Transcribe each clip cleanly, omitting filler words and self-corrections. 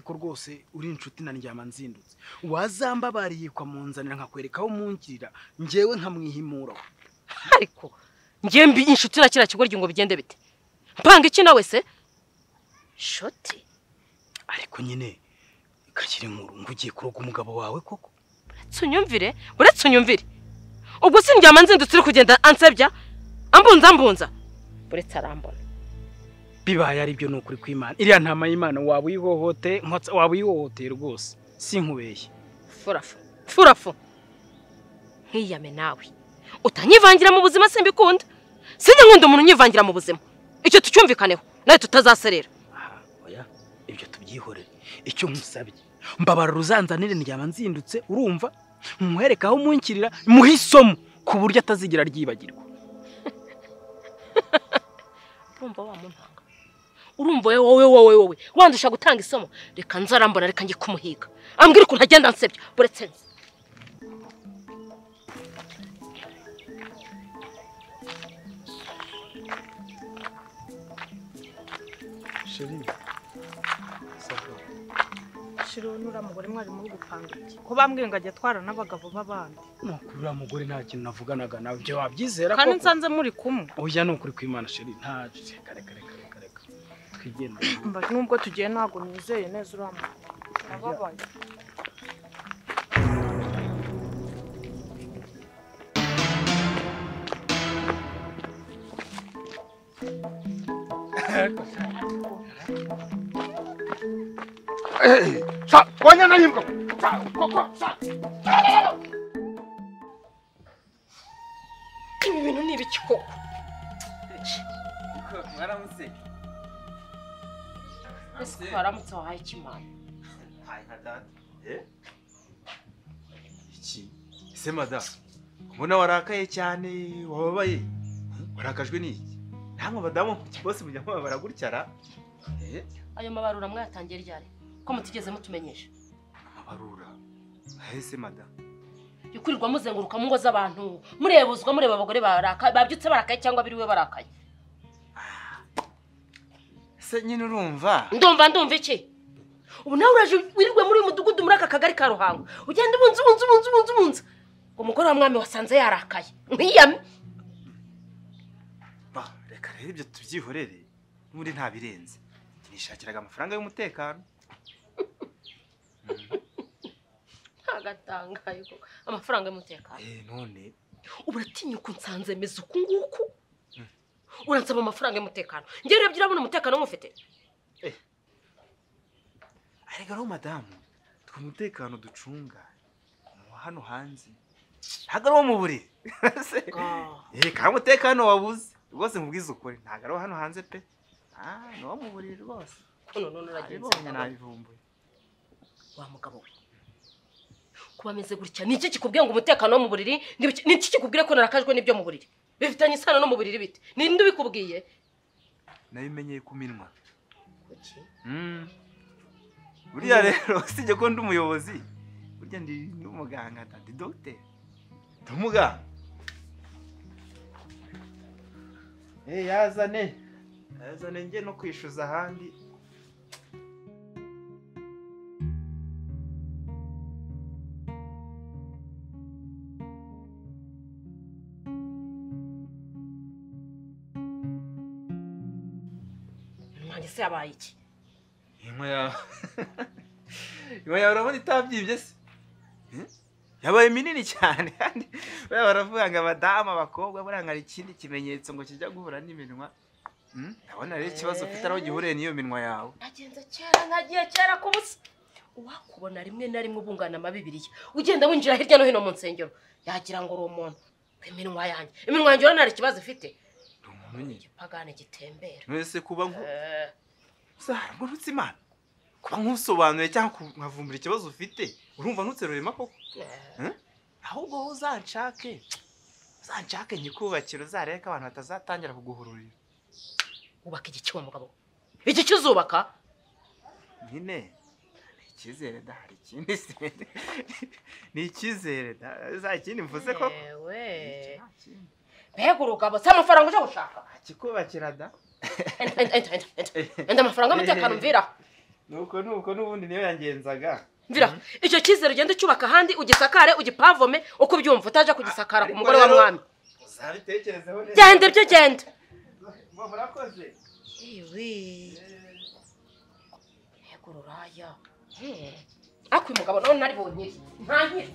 Ko rwose uri inshuti na ndyama nzindutse wazambabariye kwa munzanira nkakwereka aho munkirira ngewe nkamwihimura. Ariko ngewe mbi inshuti na kira kigoryi ngo bigende bite? Mpanga iki nawe se? Shoti. Ariko nyine kakiri inkuru ngo ugiye kuroga umugabo wawe koko? Uretse unyumvire, unyumvire. Ubwo si ndyama nzindutse uri kugenda ansebya ambunza. Buretse arambona. Bibaye ari byo nukuri kw'Imana. Iriya ntama y'Imana waba uyihohote, waba uyihohoteye rwose. Sinkubeshye. Furafu. Furafu. Nkiyame nawe. Utanyivangira mu buzima simbikunda. Sinjye nkunda umuntu unyivangira mu buzima. Icyo tucyumvikaneho, nawe tutazaserera. Aha, oya, ibyo tubyihorere. Icyo nkusabye, mbabara ruzanzanire ndyama nzindutse, urumva? Muhereka aho munkirira, muhe isomo ku buryo atazigira ryibagirwa. Urumva wa muntanga. Urumva wowe wandusha gutanga isomo, reka nzarambona, reka ngiye kumuhiga ambwira ukuntu agenda ansebya. Buretse nzi Sheri sava Sheri nura mugore mwari muri gupanga iki ko bambwiye ngo ajya atwara n'abagabo b'abandi? No kuri uriya mugore nta kintu navuganaga nawe, ibyo wabyizera koko? Kandi nsanze muri kumwe. Oya ni ukuri kw'Imana Sheri, nta reka reka twigende. Mba nubwo tugiye ntago nizeye neza uriya mugore. Nababaye. Sa, wanyana yimbwa. Sa, koko, sa. Ibi bintu ni ibiki koko? Mwaramutse. Ese waramutse wahaye ikimana? Hayi nka data. Iki? Ese madamu, mbona warakaye cyane, wababaye. Warakajwe n'iki? Namwe abadamu bose mujya mubabara gutya ra? Ayo mabarura mwayatangiye ryari? Ko mutigeze mutumenyesha? Amabarura? Ese madamu, ikurirwa muzenguruka mu ngo z'abantu, murebuzwa mureba abagore barakaye, babyutse barakaye cyangwa biriwe barakaye. Se nyine urumva? Ndumva iki? Ubu nawe uraje wirirwe muri uyu mudugudu muri aka kagari ka Ruhango. Ugenda ubunza. Ngo umugore wa mwami wasanze yarakaye. Nkiyame. Ba, reka rero ibyo tubyihorere. N'ubundi nta birenze. Nishakiraga amafaranga y'umutekano. Agatangaye koko. Amafaranga y'umutekano. None uratinyuka unsanze meze uku nguku? Uransaba amafaranga y'umutekano. Ngiye urebye urabona umutekano mufite? Ariko rero madamu, twe umutekano ducunga hano hanze ntabwo ari uwo mu buriri. Kandi umutekano wabuze rwose nkubwize ukuri, ntabwo ari uwo hano hanze pe. Ni uwo mu buriri rwose. None uragenze nabivumbuye. Wa mugabo we, kuba ameze gutya ni iki kikubwiye ngo umutekano wo mu buriri? Ni iki kikubwira ko narakajwe n'ibyo mu buriri? Bifitanye isano no mu buriri bite? Ninde ubikubwiye? Nabimenyeye ku minwa. Kuki? Buriya rero sijye ko ndi umuyobozi, burya ndi n'umuganga, ndi docteur. Ndi umuganga. Yazane. Yazane nge no kwishuza ahandi. Mwanjye se yabaye iki? Inka yawe. Inka yawe urabona itabyibye se? Yabaye minini cyane kandi baravuga ngo abadamu abakobwa buranga ari ikindi kimenyetso ngo kijya guhura n'iminwa. Ndabona rero ikibazo ufite aho gihuriye n'iyo minwa yawe. Nagenze kera nkagiye kera kubusa. Uwakubona rimwe na rimwe ubungana amabibiriya ugenda winjira hirya no hino mu nsengero yagira ngo uri umuntu. Iminwa yanjye, iminwa yanjye urabona hari ikibazo ifite? Igipagane gitembera. Mwese kuba nko Sara, Imana kuba nkusobanuye cyangwa nkavumbura ikibazo ufite, urumva ntutse rurema koko? Ahubwo wowe uzanshake. Uzanshake nyikubakira uzareka abantu batazatangira kuguhururira. Ubaka igiki wa mugabo? Igiki uzubaka? Nyine ni icyizere da, hari ikindi se. Ni icyizere da, za ikindi mvuze koko. Ewe. Mbega urugabo, si amafaranga uje gushaka? Kikubakira da. Enda amafaranga y'umutekano mvira. Nuko nubundi niyo yangenzaga. Mvira, icyo cyizere ugenda ucyubaka ahandi ugisakare ugipavome uko ubyumva utaje kugisakara ku mugore wa mwami. Uzabitekerezeho neza. Genda ibyo genda. Ngo murakoze. Ewe. Mbega ururaya. Ariko uyu mugabo nawe ntari bunkire. Ntankire.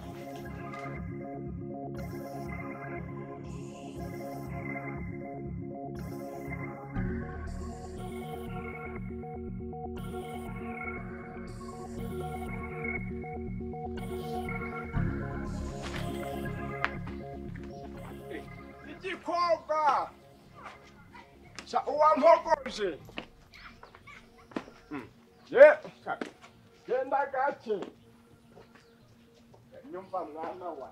Igikobwa sha uwampogoje. Ye genda gake nyumva mwana wa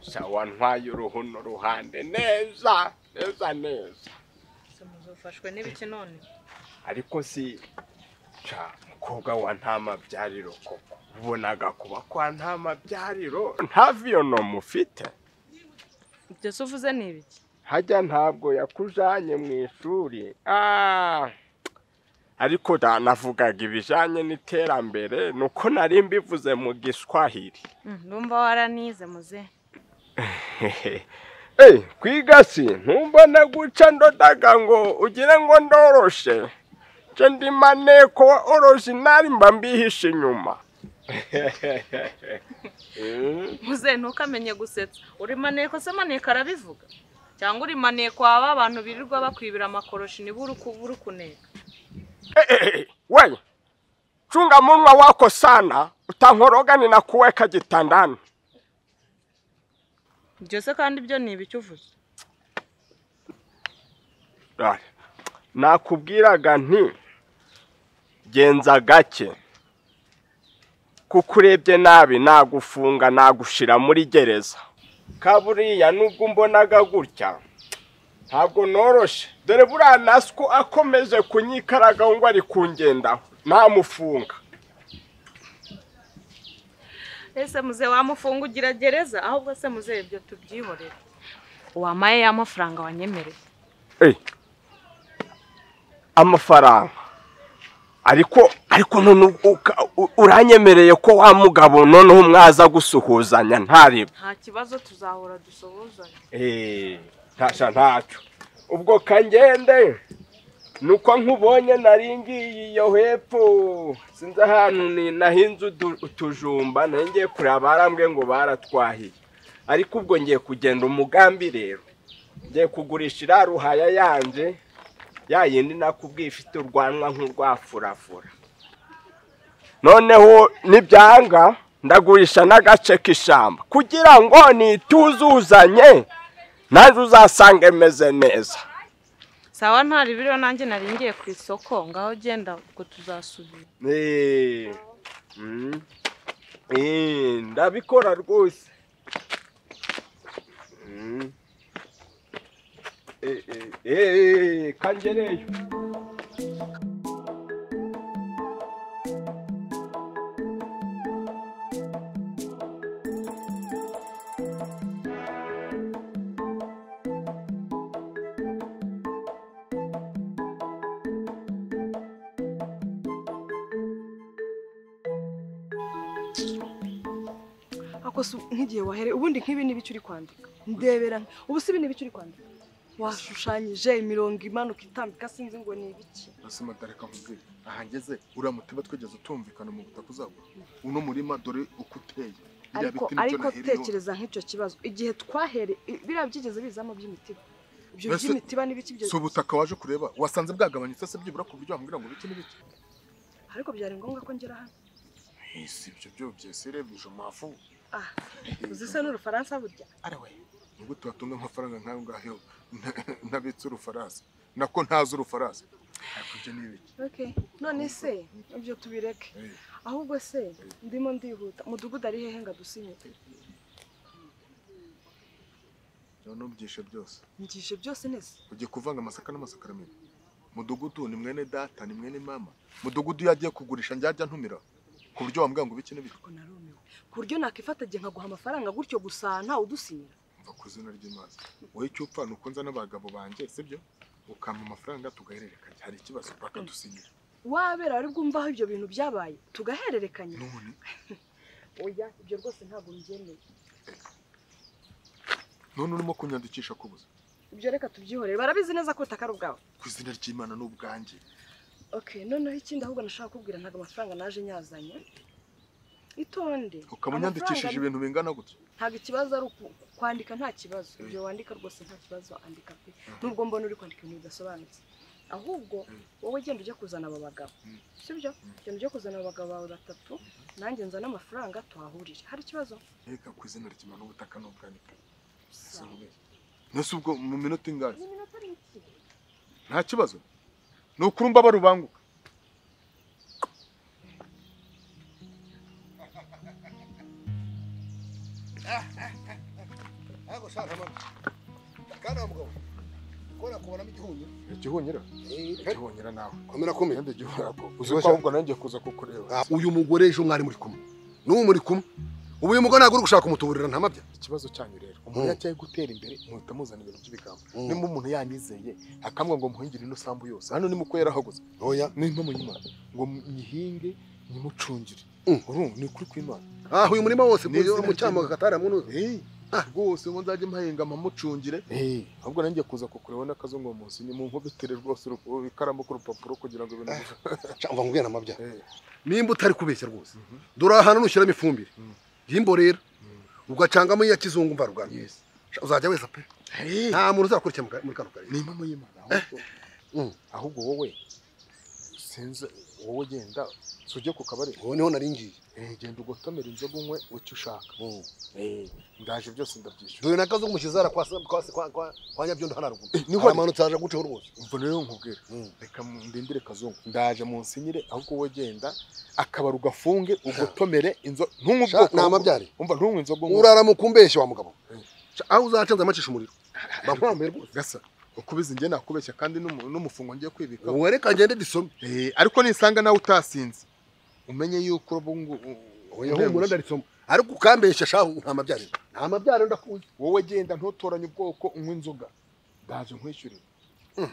sha wantwaye uruhu n'uruhande neza neza neza. Muzofashwe n'ibiki none? Ariko si sha mukobwa wa ntamabyariro koko ubonaga kuba kwa ntamabyariro nta viyono mufite. Ibyo se uvuze ni ibiki? Hajya ntabwo yakujanye mu ishuri. Ariko navugaga ibijanye n'iterambere nuko nari mbivuze mu Giswahili. Ndumva waranize muze. Kwiga si ntumbona guca ndodaga ngo ugire ngo ndoroshe. Nje ndi maneko wa original mba mbihishe inyuma. Muze ntukamenye gusetsa. Uri maneko se maneko arabivuga? Cyangwa uri maneko aba abantu birirwa bakwibira amakoroshi nibura ukubura kuneka. We chunga munwa wako sana utankoroga ninakuweka gitandani. Ibyo se kandi byo ni ibiki uvuze? Nakubwiraga nti genza gake kuko urebye nabi nagufunga nagushira muri gereza. Kaburiya nubwo mbonaga gutya ntabwo noroshe, dore buriya nasiko akomeje kunyikaraga ngo ari kungendaho namufunga. Ese muze wamufunga ugira gereza? Ahubwo se muze ibyo tubyihorere. Wamaye ya mafaranga wanyemereye. Amafaranga ariko none uranyemereye ko wa mugabo noneho mwaza gusuhuzanya ntaribe. Nta kibazo tuzahora dusuhuzanya. Ntasha ntacyo. Ubwo kangende nuko nkubonye naringiye iyo hepfo sinzi ahantu ni nahinze utujumba ngiye kureba barambwe ngo baratwahiye. Ariko ubwo ngiye kugenda umugambi rero ngiye kugurisha iriya ruhaya yanje ya yindi nakubwiye ifite urwanwa nk'urwafurafura. Noneho nibyanga ndagurisha n'agace k'ishamba kugira ngo nituzuzanye naje uzasange meze neza. Sawa ntari biriyo nanjye naringiye ku isoko ngaho genda ubwo tuzasubira. Ndabikora rwose. Kangereyo. Nk'igihe wahere ubundi nk'ibi nibice uri kwandika ndebera ubu si nibice uri kwandika washushanyije imirongo imanuka itambika sinzi ngo ni ibiki. Nasema dareka nkubwire aha ngeze uriya mutiba twigeze utumvikana mu butaka uzagura uno murima dore uko uteye. Ariko tekereza nk'icyo kibazo igihe twahere biriya byigeze bizamo by'imitiba ibyo by'imitiba n'ibiki byo si ubutaka waje kureba wasanze bwagabanyutse se byibura ku buryo wambwira ngo biki n'ibiki. Ariko byari ngombwa ko ngera hano. Si ibyo byo byese mafu. Uzi se n'urufaransa burya? Arawe nigute watunga amafaranga nkayo ngayo ntabitse urufaransa nako ntazi urufaransa. Ariko ni ibiki? Okay, none se ibyo tubireke. Ahubwo se ndimo ndihuta mudugudu ari hehe nga dusinye? None ubyishe byose. Ngishe byose nese. Ugiye kuvanga amasaka n'amasakaramento. Mudugudu ni mwene data ni mwene mama. Mudugudu yagiye kugurisha njyajya ntumira. Ku buryo wambwira ngo biki n'ibiki. Ko narumiwe. Ku buryo nakifata gihe nkaguha amafaranga gutyo gusa nta udusinyira. Mva ku izina ry'Imana. Wowe icyo upfa nuko nza n'abagabo banjye sibyo? Ukampa amafaranga tugahererekanya. Hari ikibazo bakadusinyira. Wabera ari bwumva aho ibyo bintu byabaye tugahererekanya. None. Oya ibyo rwose ntabwo mbyemeye. None urimo kunyandikisha kubuza. Ibyo reka tubyihorere barabizi neza ko utakari ubwawe. Ku izina ry'Imana n'ubwanjye. Okay, noneho ikindi ahubwo nashaka kubwira ntago amafaranga naje nyazanye. Itonde. Ukamunyandikishije ibintu bingana gutya? Ntago ikibazo ari kwandika nta kibazo. Ibyo wandika rwose nta kibazo andika pe. Nubwo mbona uri kwandika ibintu bidasobanutse. Ahubwo wowe genda ujye kuzana aba bagabo. Sibyo? Genda ujye kuzana aba bagabo bawe batatu, nanjye nzana amafaranga tuhahurire. Hari ikibazo? Reka ku izina ry'Imana n'ubutaka n'ubwanjye. Nese ubwo mu minota ingahe? Ni minota mike. Nta kibazo. Nukurumba barubanguka. Ako shaka mama. Kana mugabo. Kora kubona igihunyira. Igihunyira? Igihunyira nawe. Komera komera ndi igihunyira ko. Uzi ko ahubwo nanjye kuza kukureba. Uyu mugore ejo mwari muri kumwe. N'ubu muri kumwe. Ubu uyu mugore ntabwo uri gushaka umutuburira nta mabya. Ikibazo cyanyu rero umuntu yacyaye gutera imbere muhita muzana ibintu by'ibigambo. Nimba umuntu yanyizeye akambwa ngo muhingire ino sambu yose hano ni muko yarahaguze. Oya nimba munyimana ngo nyihinge nyimucungire. Urumva ni ukuri kw'Imana. Ah uyu murima wose mu cyama gatara munuze. Rwose ngo nzajye mpahinga mpamucungire. Ahubwo nanjye kuza kukureba n'akazungu munsi ni mu nkubitere rwose ikaramu ku rupapuro kugira ngo ibintu cyangwa ngubwira amabya. Nimba utari kubeshya rwose. Dore ahantu nushyiramo ifumbire. Y'imborera ugacangamo iya kizungu mvaruganda. Yes. Uzajya weza pe. Nta muntu uzakurikira muri kano karere. Ni impamo y'Imana ahubwo. Ahubwo wowe sinzi wowe genda sujye ku kabari. Wowe niho naringiye. Genda ugotomera inzoga unywe ucyo ushaka. Ndaje byose ndabyishyura. Dore nakazo mushyizara kwa kwa kwa Nyabyondo hano ruguru. Niho amanutse aje guceho rwose. Umva rero nkubwira. Reka ndindire kazungu. Ndaje munsinyire ahubwo wowe genda akabari ugafunge ugotomere inzo ntunywe ubwoko. Nta mabyari. Umva ntunywe inzoga unywe. Urara mu kumbeshya wa mugabo. Aho uzaca nzamacisha umuriro. Bakwambaye rwose. Gasa. Ukubizi nge nakubeshya kandi n'umufungo ngiye kwibika. Wowe reka ngende disome. Ariko nisanga nawe utasinze. Umenye yuko bungu oya humura ndarisoma. Ariko ukambeshya shahu nta mabyari. Nta mabyari ndakuzi. Wowe genda ntutoranye ubwoko unywe inzoga. Ndaje nkwishyurira.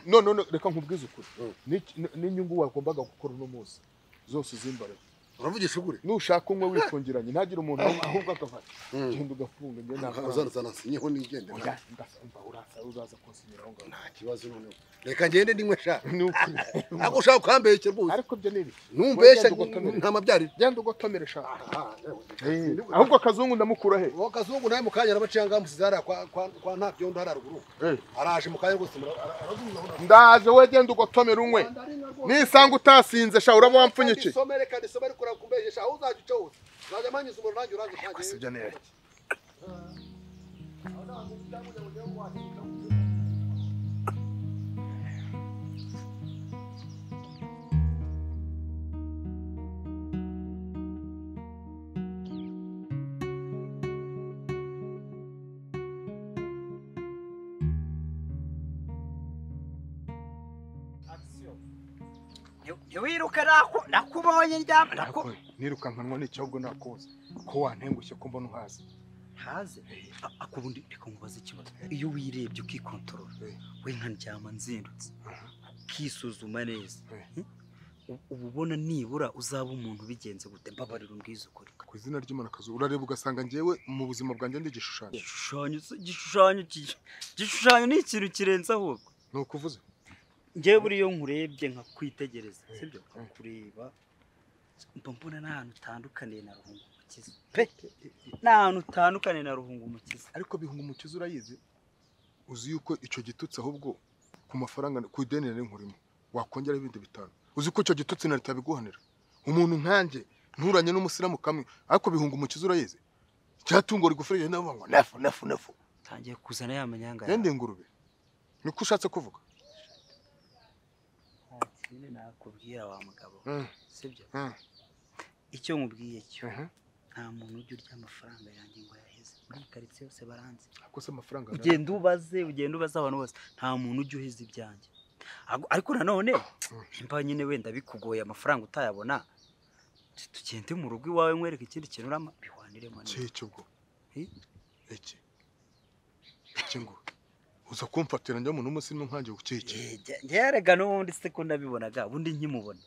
No no no reka nkubwize ukuri. N'inyungu wagombaga gukora uno munsi zose zimbare. Uravugisha ukuri? Nushaka unywe wifungiranye ntagire umuntu ahubwo akafata. Genda ugafunga nge nta uzana sinyeho nigende. Oya ndasumva urasa uzaza kunsinyira aho ngaho. Nta kibazo noneho. Reka ngende ndinywe sha. Ako ushaka ukambeshya rwose. Ariko byo nibi. Numbeshya nta mabyari. Genda ugotomere sha. Ahubwo kazungu ndamukura he? Uwo kazungu nawe mukanya arabaciye ngamusize kwa kwa nta byondo hararuguru. Araje mukanya rwose arazunguza. Ndaje we genda ugotomere unywe. Nisanga utasinze sha uraba wampfunyiki. Isomere kandi isomere kura kumbesha aho uzaje uca hose. Uzaje manyuza umuriro nanjye uranze kanjye. Sibyo neza. Ntiwiruke nakubonye ndyama nirukankanwa n'icyo nakoze ko wantengushye ko mbona uhaze ntaze akubundi reka nkubaze ikibazo. Iyo wirebye ukikontorora we nka ndyama nzindutse ukisuzuma neza uba ubona nibura uzaba umuntu bigenze gute? Mbabarira umbwize ukuri ku izina ry'Imana kazu urareba ugasanga njyewe mu buzima bwanjye ndi igishushanyo. Igishushanyo ni ikintu kirenze ahubwo ni ukuvuze njyewe buriyo nkurebye nkakwitegereza sibyo kureba mba mbona nta hantu utandukaniye na Ruhunga Umukiza pe, nta hantu utandukaniye na Ruhunga Umukiza. Ariko Bihunga Umukiza urayizi, uzi yuko icyo gitutsi ahubwo ku mafaranga ku ideni nari nkurimo wakongera ibindi bitanu. Uzi ko icyo gitutsi na leta biguhanira umuntu nkanjye nturanye n'umusilamu kamwe. Ariko Bihunga Umukiza urayizi cyatungo rigufurije navuga ngo nefu nefu nefu tangiye kuzana ya manyanga yende ingurube niko ushatse kuvuga. Ikindi nakubwira wa mugabo, sibyo? Icyo nkubwiye cyo, nta muntu ujya urya amafaranga yanjye ngo yaheze. Muri karitsiye yose baranze. Ako se amafaranga ugenda ubaze abantu bose, nta muntu ujya uheza ibyanjye. Ariko nanone nimba nyine wenda bikugoye amafaranga utayabona, tugende mu rugo iwawe nkwereke ikindi kintu urama bihwaniremo neza. Cyo ubwo. Iki. Iki ngo uza kumfatira njya umuntu w'umusirimu nkanjye ukeke. Njye n'ubundi se ko nabibonaga, ubundi nkimubona.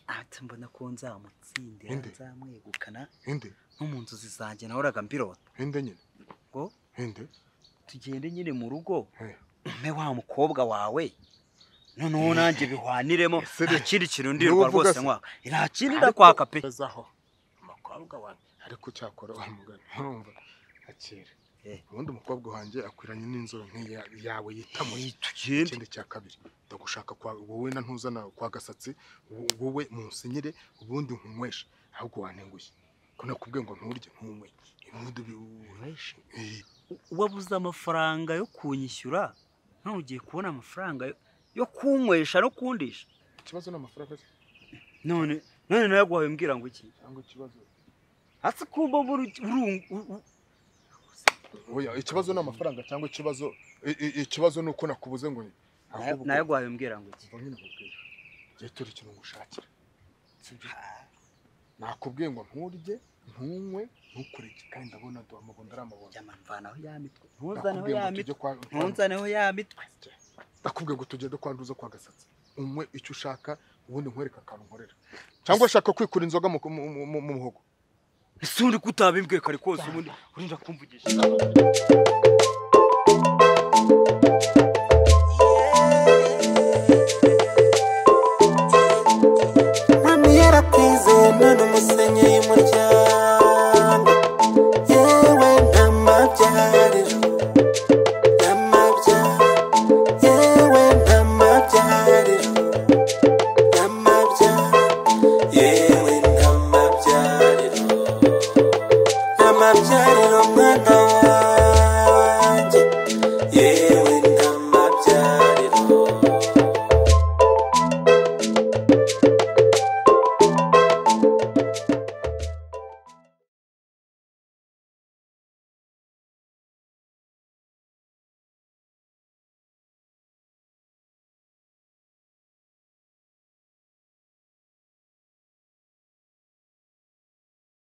Ati mbona ko nzamutsindira, nzamwegukana. Inde? No mu nzozi zanjye nahoraga mbirota. Inde nyine? Ngo? Inde? Tugende nyine mu rugo. Umpe wa mukobwa wawe. Noneho nanjye bihwaniremo, nta kindi kintu ndirwa rwose nkwaka. Nta kindi ndakwaka pe. Umukobwa wanjye ariko cyakora wa mugani urumva akira. Ubundi umukobwa wanjye akwiranye n'inzobe nk'iya yawe yitamuye. Ikindi cya kabiri ndagushaka kwa wowe na ntuzana kwa Gasatsi, wowe munsinyire ubundi nkunyweshe, ahubwo wantenguye ko nakubwiye ngo nturye ntunywe. Ubundi unyweshe. Wabuze amafaranga yo kunyishyura, none ugiye kubona amafaranga yo kunywesha no kundisha. Ikibazo ni amafaranga. None nayaguhaye mbwira ngo iki? Cyangwa ikibazo hasi kumba oya, ikibazo ni amafaranga cyangwa ikibazo ni uko nakubuze ngo nayaguhaye mbwira ngo iki? Nyine nkubwira ngiye turi ikintu ngushakira, sibyo? Nakubwiye ngo nturye ntunywe ntukore iki, kandi ndabona do amabondo ari amabondo. Mvanaho ya mitwe, ntunzaneho ya mitwe, ntunzaneho ya mitwe. Ndakubwiye ngo tugende kwa Nduza kwa Gasatsi, unywe icyo ushaka ubundi nkwereka akantu nkorera. Cyangwa ushaka kwikura inzoga mu muhogo. Ese undi kutabimbwiye kare kose, ubundi urinda kumvugisha.